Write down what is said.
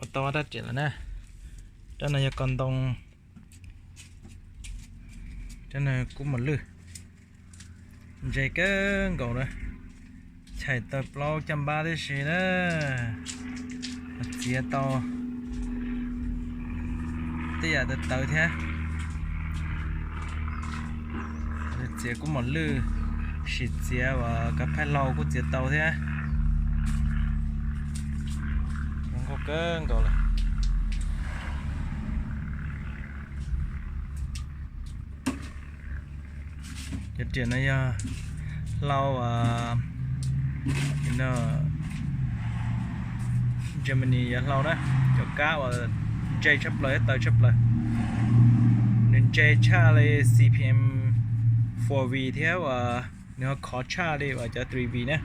Ua tau ob rab riam lawm na. Rab no yog ko ntoo, rab no kub mos lwj. Ntse kawg nkaus na, chais tau plaub caj npab tib si na, txiav tau tej yam tawv tawv thiab. Txiav kub mos lwj, sim txiav uas kav phaij hlau kuj txiav tau thiab. Zoo nkauj kawg nkaus lawm. Cov riam no yog hlau Germany yuav hlau na, cov kab uas ntse tshaj plaws thiab tawv tshaj plaws. Nws ntse tshaj li C P M four V thiab uas nws ho khov tshaj li uas cov three V na.